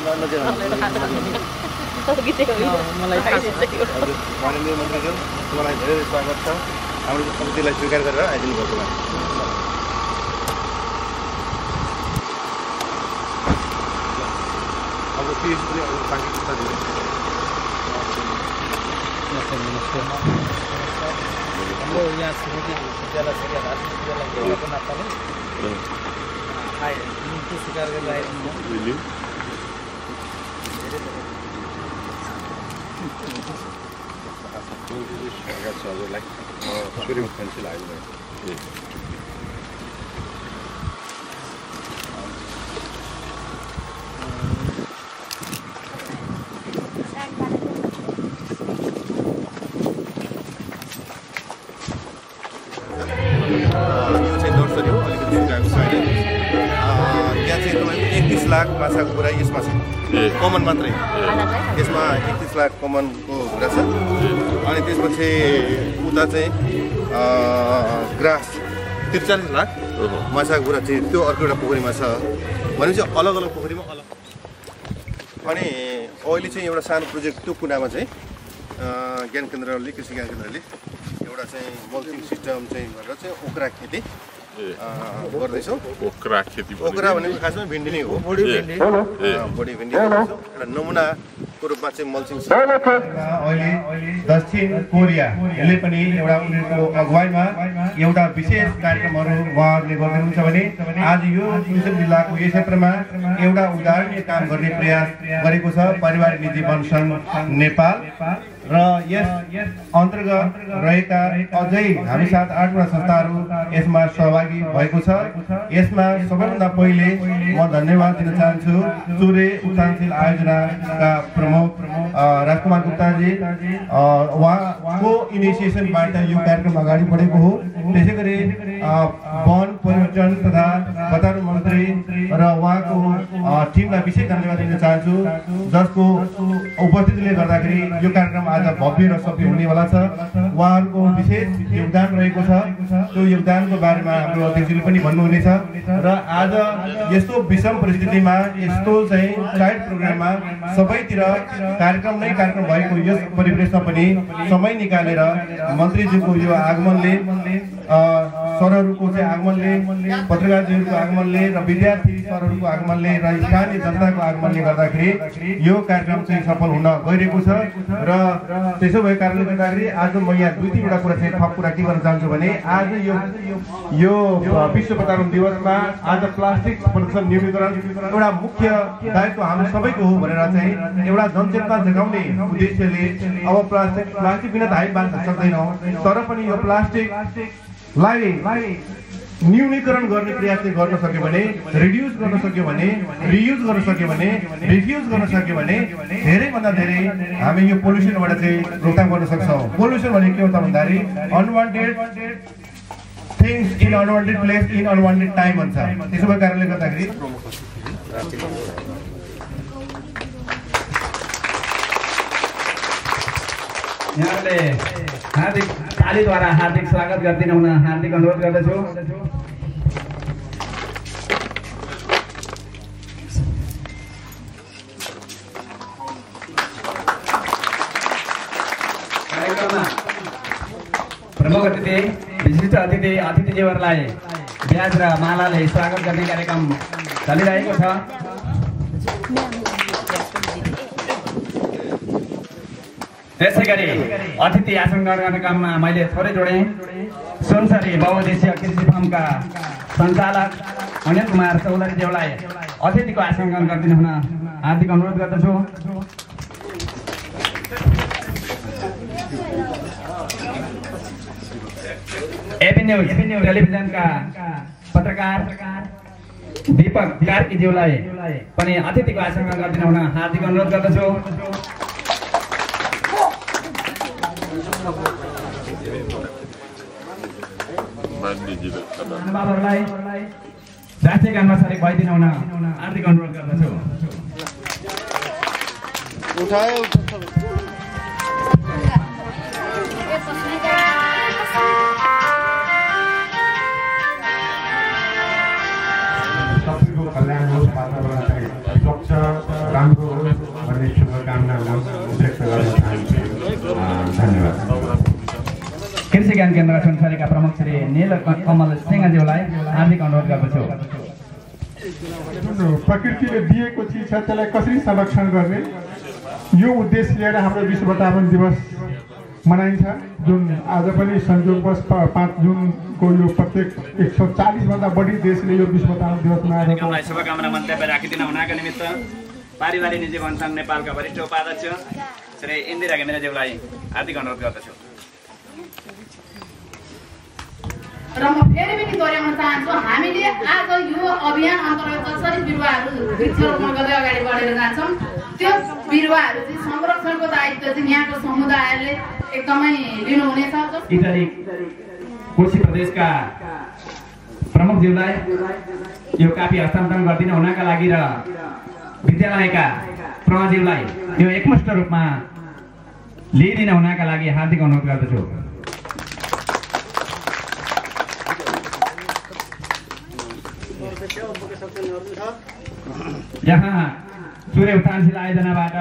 माननीय मन्त्रीज्यू तपाईँलाई धेरै स्वागत छ हाम्रो समितिलाई स्वीकार गरेर आइदिनु भएको छ अब पिएचडी बाँकी कुरा दिनु नमस्ते हाम्रो यहाँ श्रीमती विद्यालय विद्यालयको नाताले स्वीकार गरेर आइदिनु स्वागत छ हजुरलाई सूर्य पेन्सिल आइदिनु लाख माछा कुरा यसमा छ कमन मात्रै यसमा 31 लाख कमनको कुरा छ अनि त्यसपछि उता चाहिँ ग्रास 43 लाख माछा कुरा चाहिँ त्यो अर्को एउटा पोखरीमा छ भनेपछि अलग अलग पोखरीमा अलग अनि अहिले चाहिँ एउटा सानो प्रोजेक्ट त्यो कुनामा चाहिँ ज्ञान केन्द्रले कृषि ज्ञान केन्द्रले एउटा चाहिँ मल्चिङ सिस्टम चाहिँ गरेर चाहिँ ओक्रा खेती गर्दैछौँ ओक्रा खेती ओक्रा भनेको खासमा भिन्डी नै हो बडी भिन्डी एउटा नमुनाको रूपमा चाहिँ मल्चिङ अहिले दक्षिण कोरियाले पनि एउटा उनीहरूको अगुवाईमा एउटा विशेष कार्यक्रमहरू उहाँहरूले गरिदिनुहुन्छ भने आज यो सुनसरी जिल्लाको यो क्षेत्रमा एउटा उदाहरणीय काम गर्ने प्रयास गरेको छ पारिवारिक निजी वन सङ्घ नेपाल र यस अन्तर्गत रहेका अझै हामी 7-8 वटा संस्थाहरू यसमा सहभागी भएको छ यसमा सबैभन्दा पहिले म धन्यवाद दिन चाहन्छु चुरे उत्थानशील आयोजनाका प्रमुख राजकुमार गुप्ताजी उहाँको इनिसिएसनबाट यो कार्यक्रम अगाडि बढेको हो त्यसैगरी वन पर्यटन तथा वातावरण मन्त्री र उहाँको टिमलाई विशेष धन्यवाद दिन चाहन्छु जसको उपस्थितिले गर्दाखेरि यो कार्यक्रम आज भव्य र सफल हुनेवाला छ उहाँहरूको विशेष योगदान रहेको छ त्यो योगदानको बारेमा हाम्रो अध्यक्षले पनि भन्नुहुनेछ र आज यस्तो विषम परिस्थितिमा यस्तो चाहिँ चाइल्ड प्रोग्राममा सबैतिर कार्यक्रम भएको यस परिवेशमा पनि समय निकालेर मन्त्रीज्यूको यो आगमनले सरहरूको चाहिँ आगमनले पत्रकारजीहरूको आगमनले र विद्यार्थी सरहरूको आगमनले र स्थानीय जनताको आगमनले गर्दाखेरि यो कार्यक्रम चाहिँ सफल हुन गइरहेको छ र त्यसो भएको कारणले गर्दाखेरि आज म यहाँ 2-3 कुरा चाहिँ थप कुरा के गर्न चाहन्छु भने आज यो विश्व वातावरण दिवसमा आज प्लास्टिक प्रदूषण न्यूनीकरण एउटा मुख्य दायित्व हाम्रो सबैको हो भनेर चाहिँ एउटा जनचेतना जगाउने उद्देश्यले अब प्लास्टिक बिना त हामी बाँच्न सक्दैनौँ तर पनि यो प्लास्टिकलाई न्यूनीकरण गर्ने प्रयास चाहिँ गर्न सक्यो भने रिड्युस गर्न सक्यो भने रियुज गर्न सक्यो भने रिफ्युज गर्न सक्यो भने धेरैभन्दा धेरै हामी यो पोल्युसनबाट चाहिँ रोकथाम गर्न सक्छौँ पोल्युसन भनेको के हो त भन्दाखेरि unwanted things in unwanted place in unwanted time भन्छ त्यसो भएको कारणले गर्दाखेरि यहाँले हार्दिक तालीद्वारा हार्दिक स्वागत गरिदिनु हुन हार्दिक अनुरोध गर्दछु कार्यक्रममा प्रमुख अतिथि विशिष्ट अतिथिज्यूहरूलाई ब्याज र मालाले स्वागत गर्ने कार्यक्रम चलिरहेको छ त्यसैगरी अतिथि आसन गर्ने काममा मैले थोरै जोडेँ सुनसरी बहुउद्देश्य कृषि फर्मका सञ्चालक अनिल कुमार चौधरीज्यूलाई अतिथिको आसन ग्रहण गरिदिनु हुन हार्दिक अनुरोध गर्दछु एबी न्यूज टेलिभिजनका पत्रकार दीपक कार्कीज्यूलाई पनि अतिथिको आसन ग्रहण गरिदिनु हुन हार्दिक अनुरोध गर्दछु महानुभावहरूलाई राष्ट्रिय गानमा सरेक भइदिनु हुन हार्दिक अनुरोध गर्दछु सबैको कल्याण होस् वातावरण स्वच्छ राम्रो भन्ने शुभकामना व्यक्त गर्न चाहन्छु। धन्यवाद। कृषि ज्ञान केन्द्र सुनसरीका प्रमुख श्री नीलकमल सिंहज्यूलाई हार्दिक अनुरोध गर्दछु। प्रकृतिले दिएको चिज छ त्यसलाई कसरी संरक्षण गर्ने यो उद्देश्य लिएर हाम्रो विश्व वातावरण दिवस मनाइन्छ, जुन आज पनि संयोगवश 5 जुनको यो प्रत्येक 140 भन्दा बढी देशले यो विश्व वातावरण दिवस मनाएको छ। शुभकामना मन्तव्य राखिदिन हुनाका निमित्त पारिवारिक निजी वन संघ नेपालका वरिष्ठ उपाध्यक्ष श्री इन्दिरा घिमिरेज्यूलाई हार्दिक अनुरोध गर्दछु। र म फेरि पनि दोहोऱ्याउन चाहन्छु, हामीले आज यो अभियान अन्तर्गत कसरी बिरुवाहरू वृक्षारोपण गर्दै अगाडि बढेर जान्छौँ, त्यो बिरुवाहरू चाहिँ संरक्षणको दायित्व चाहिँ यहाँको समुदायले एकदमै लिनुहुनेछ। इटली कोशी प्रदेशका प्रमुखज्यूलाई यो कापी हस्तान्तरण गरिदिन हुनका लागि र विद्यालयका प्रभाज्यूलाई यो एकमुष्ट रूपमा लिइदिन हुनका लागि हार्दिक अनुरोध गर्दछु। यहाँ सूर्य उत्थानशील आयोजनाबाट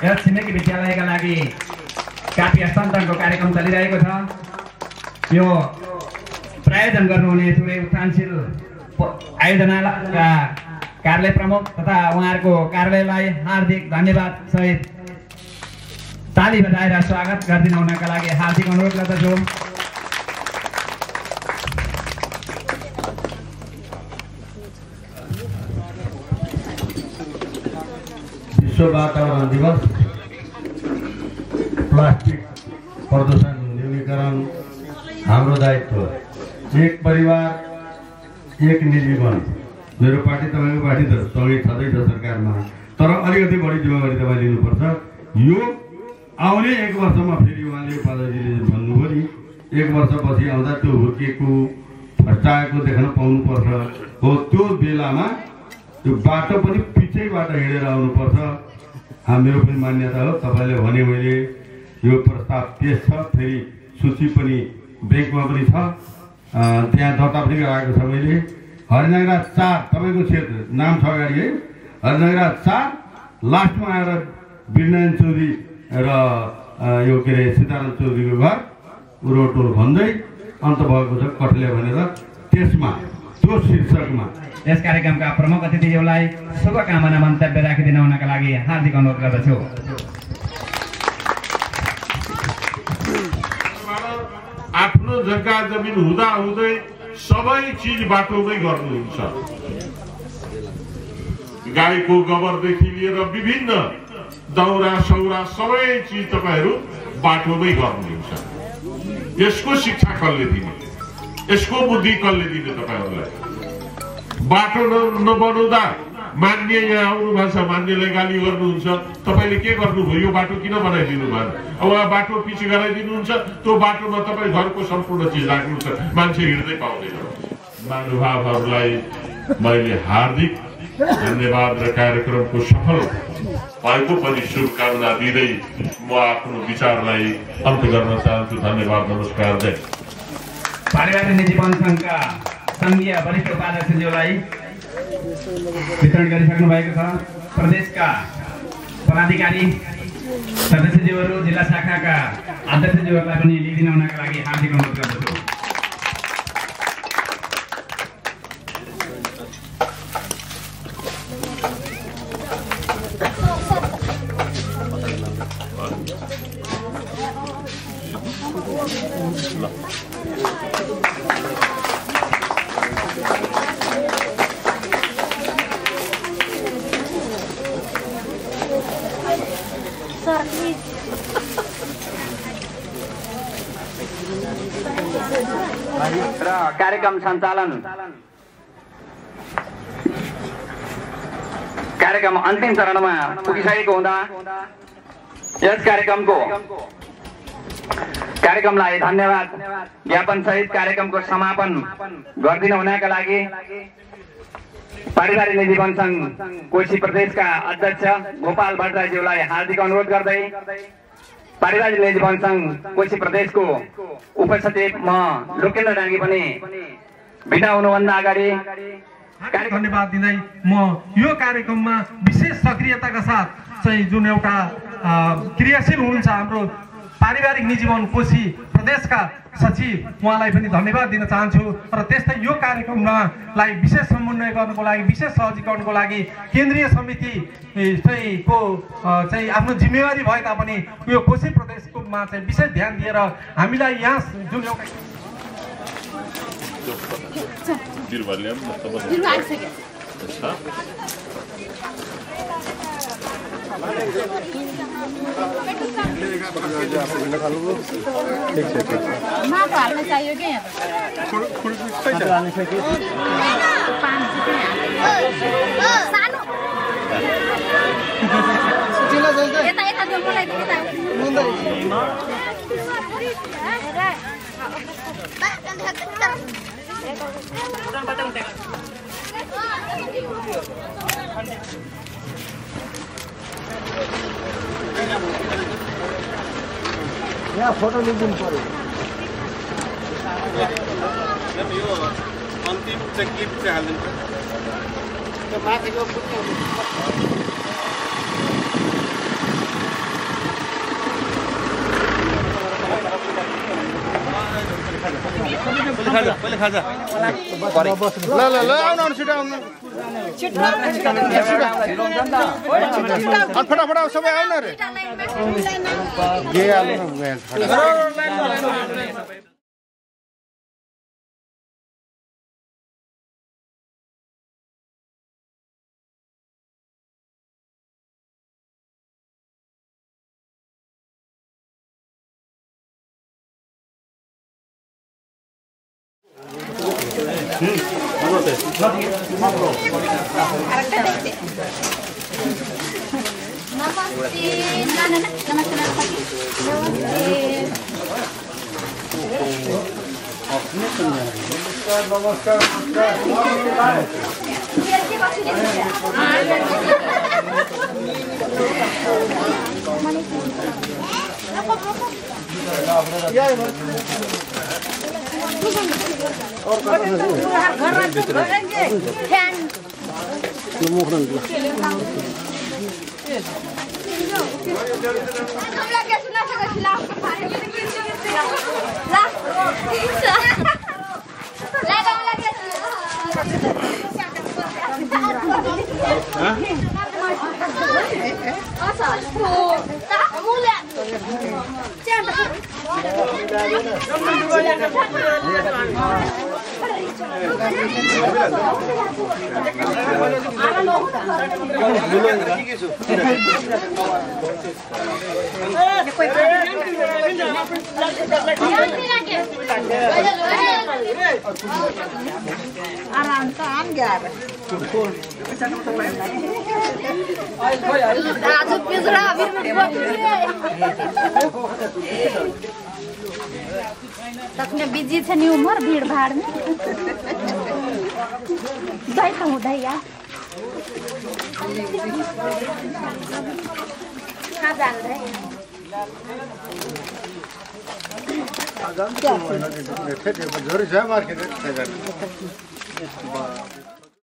यस छिमेकी विद्यालयका लागि कापी हस्तान्तरणको कार्यक्रम चलिरहेको छ। यो प्रायोजन गर्नुहुने सूर्य उत्थानशील आयोजनाका कार्यालय प्रमुख तथा उहाँहरूको कार्यालयलाई हार्दिक धन्यवाद सहित ताली बजाएर स्वागत गरिदिन हुनका लागि हार्दिक अनुरोध गर्दछु। विश्व वातावरण दिवस, प्लास्टिक प्रदूषण न्यूनीकरण हाम्रो दायित्व। एक परिवार एक निजी वन। मेरो पार्टी तपाईँको पार्टी त सँगै छँदैछ सरकारमा, तर अलिकति बढी जिम्मेवारी तपाईँ लिनुपर्छ। यो आउने 1 वर्षमा फेरि उहाँले उपाध्यायजीले भन्नुभयो नि, 1 वर्षपछि आउँदा त्यो हुर्किएको फस्टाएको देख्न पाउनुपर्छ। हो त्यो बेलामा त्यो बाटो पनि पिछैबाट हिँडेर आउनुपर्छ। मेरो पनि मान्यता हो। तपाईँले भने मैले यो प्रस्ताव पेश छ, फेरि सूची पनि ब्याङ्कमा पनि छ, त्यहाँ दर्ता पनि गराएको छ मैले। हरिनगरा 4 तपाईँको क्षेत्र नाम छ अगाडि है, हरिनगरा 4 लास्टमा आएर वीरनारायण चौधरी र यो के अरे सीताराम चौधरीको घर रोटोल भन्दै अन्त भएको छ कठले भनेर, त्यसमा त्यो शीर्षकमा यस कार्यक्रमका प्रमुख अतिथिज्यूलाई शुभकामना मन्तव्य राखिदिन हुनका लागि हार्दिक अनुरोध गर्दछु। आफ्नो जग्गा जमिन हुँदा हुँदै सबै चिज बाटोमै गर्नुहुन्छ। गाईको गोबरदेखि लिएर विभिन्न दाउरा सौरा सबै चिज तपाईँहरू बाटोमै गर्नुहुन्छ। यसको शिक्षा कसले दिने, यसको बुद्धि कसले दिने तपाईँहरूलाई? बाटो नबनाउँदा मान्य यहाँ आउनु भएको छ, मान्यलाई गाली गर्नुहुन्छ। तपाईँले के गर्नुभयो? यो बाटो किन बनाइदिनु भएन? अब बाटो पछि गराइदिनुहुन्छ, त्यो बाटोमा तपाईँ घरको सम्पूर्ण चिज राख्नुहुन्छ, मान्छे हिँड्दै पाउँदैन। महानुभावहरूलाई मैले हार्दिक धन्यवाद र कार्यक्रमको सफल भएको पनि शुभकामना दिँदै म आफ्नो विचारलाई अन्त्य गर्न चाहन्छु। धन्यवाद, नमस्कार, जय। पारिवारिक निजी वन संघका संघीय वरिष्ठ उपाध्यक्षज्यूलाई वितरण गरिसक्नु भएको छ। प्रदेशका पदाधिकारी सदस्यज्यूहरू, जिल्ला शाखाका अध्यक्षज्यूहरूलाई पनि लिइदिन हुनका लागि हार्दिक अनुरोध गर्दछु। र कार्यक्रम सञ्चालन कार्यक्रम अन्तिम चरणमा पुगिसकेको हुँदा यस कार्यक्रमलाई धन्यवाद ज्ञापन सहित कार्यक्रमको समापन गरिदिन हुनका लागि पारिवारिक निजी वन संघ कोशी प्रदेशका अध्यक्ष गोपाल भट्टराईज्यूलाई हार्दिक अनुरोध गर्दै पारिवारिक निजी वन संघ कोशी प्रदेशको उपसचिव म लोकेन्द्र डाँगी पनि बिदा हुनुभन्दा अगाडि धन्यवाद दिँदै म यो कार्यक्रममा विशेष सक्रियताका साथ चाहिँ जुन एउटा क्रियाशील हुनुहुन्छ हाम्रो पारिवारिक निजीवन कोशी प्रदेशका सचिव उहाँलाई पनि धन्यवाद दिन चाहन्छु। र त्यस्तै यो कार्यक्रमलाई विशेष समन्वय गर्नको लागि विशेष सहजीकरणको लागि केन्द्रीय समिति चाहिँ आफ्नो जिम्मेवारी भए तापनि यो कोशी प्रदेशकोमा चाहिँ विशेष ध्यान दिएर हामीलाई यहाँ जुन एउटा माटो हाल्न चाहियो क्या यहाँ फोटो लिदिनु पर्यो। यो अन्तिम चाहिँ क्लिप चाहिँ हालिदिनु त्यो माथिको पहिले खाजा ल ल ल आउनु आउनु छिटो आउनु फटाफट सबै आउनु रे गे आउनु तखने बिजी छ नि उमर भीड़ भाड़ में जाई त हुँदै यार कहाँ जाँदै झोरी छ मार्केट